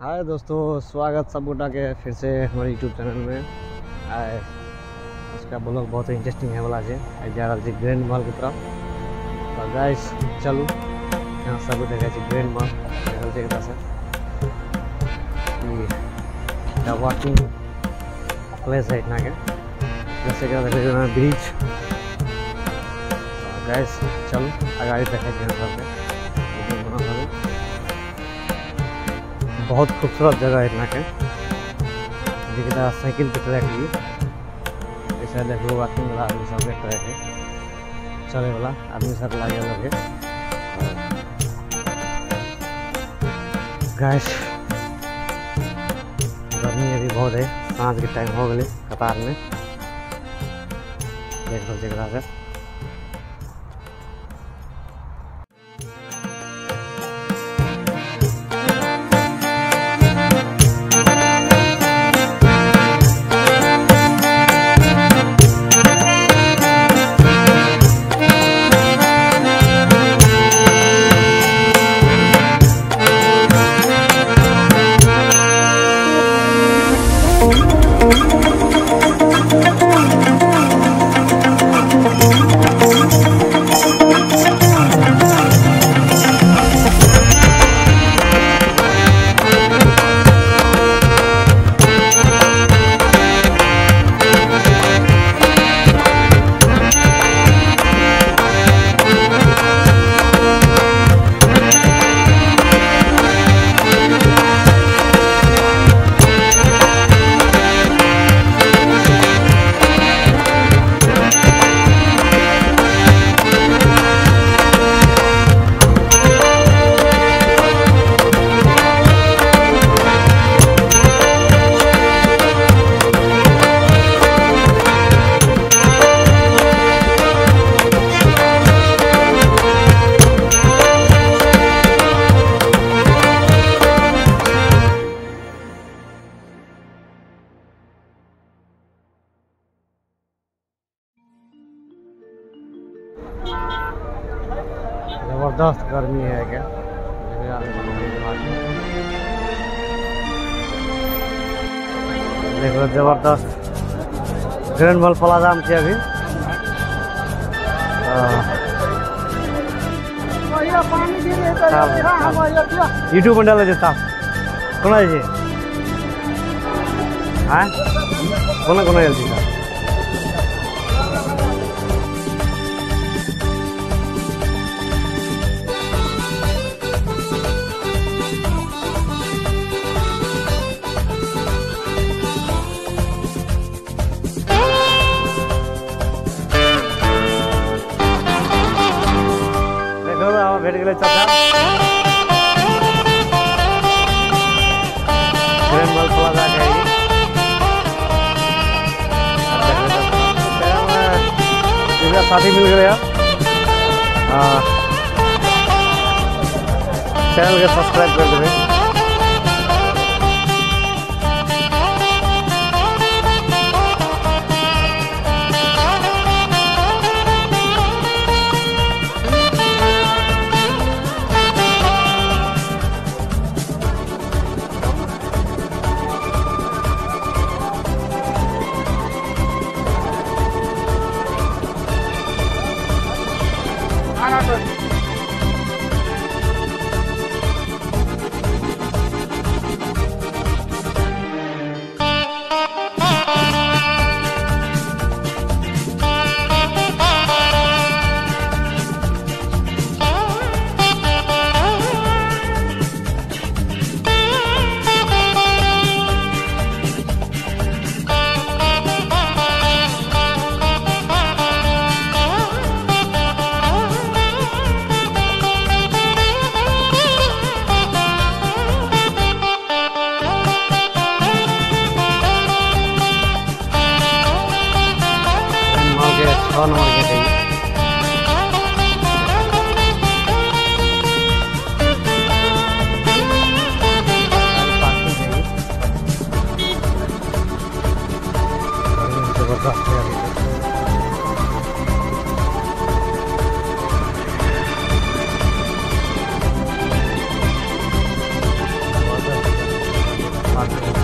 हाय दोस्तों, स्वागत सब गोटा के फिर से हमारे यूट्यूब चैनल में। आए इसका ब्लॉग बहुत इंटरेस्टिंग है वाला है। आइ जा रहल छी ग्रैंड मॉल के तरफ। तो गाइस चलू यहाँ सब देखै छी ग्रैंड मॉल रहल छै एकरा से ई वॉकिंग प्लेस है इतना के, जैसे एकरा देखै छी ब्रिज। गाइस चलू अगाड़ी देखै छी सबके। बहुत खूबसूरत जगह है इतना के, देखिए साइकिल के ट्रैक है, ऐसा देखो वॉकिंग वाला आदमी सब के ट्रैक है, चले वाला आदमी सब लागे लगे। गाइस गर्मी अभी बहुत है, साँझ के टाइम हो गए कतार में देख लो जगह से। जबरदस्त गर्मी है क्या, देखो जबरदस्त ग्रैंड मॉल प्लाजा में अभी। यूट्यूब पर डाले कोना जी, हाँ कोना कोना आयल छी। भेट गेलै चाचा ग्रैंड मॉल प्लाजा के। साथी मिल गए, चैनल के सब्सक्राइब कर देबै। पार्क।